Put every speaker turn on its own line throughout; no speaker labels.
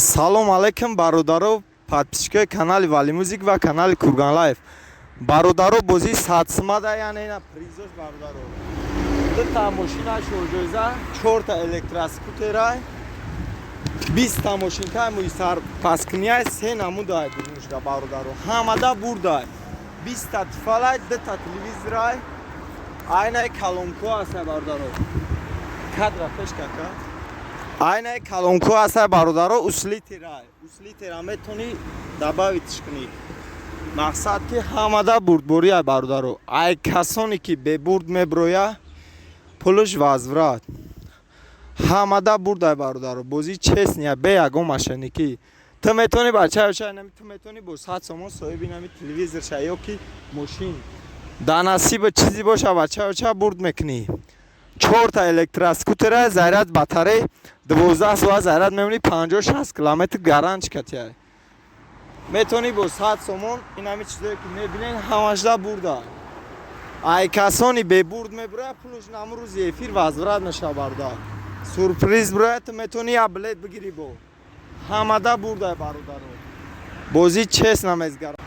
Салом алейкум, бародаро, подписчикои канали Валимузик ва канали Курган Лайф. Бародаро, бозии 100 сумада, яъне ина призош, бародаро. Дута мошина шоҳҷоиза, чорта электроскутерай, 20-та мошинкаи мӯйсар пасткунияй, се намудай дунушда, бародаро. Ҳамада бурдай. 20-та тифалай, дута телевизорай, айнаи калонко ҳастай, бародаро. Кадра пеш кака. Айнаи калонко ҳастай, бародаро, усилителай. Усилитель а метавонӣ добавить ш кунӣ. Мақсад ки ҳамада бурдбория, бародаро. Ай касоне ки бебурд меброя, пулш возврат. Ҳамада бурдай, бародаро. Бозӣ честный я, бе ягон мошенникӣ. Ту метавонӣ, бачаюча, ту метавонӣ бо 100 сомон соҳиби нами телевизор ша ё ки мошин. Дар насиба чизе боша, бачаюча, бурд мекунӣ. Чорта электроскутера, заряд батарей 12 соат заряд мемонӣ, 50-60 километр гаранч катия. Метавонӣ бо 100 сомон ин ҳами чизое ки мебинед, ҳамашда бурда. Ай касони бебурд мебурояд, пулш наму рӯзи эфир возврат мешавад, бародар. Сюрприз бурояд, ту метавонӣ як билет бигирӣ бо. Ҳамада бурдай, бародаро. Бозӣ честно мезгарад.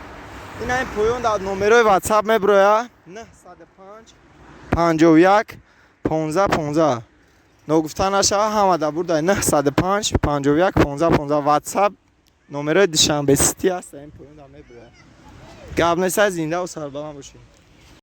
Ин ҳамин поён дар номерои WhatsApp мебурояд: 905 51 15 15. Ногуфта нашава, ҳамада бурдай. 905 51 15 15 WhatsApp номерои Душанбе Сити ҳаст, ин поён дар мебурояд. Гап нест, зиндаву сарбаланд бошед.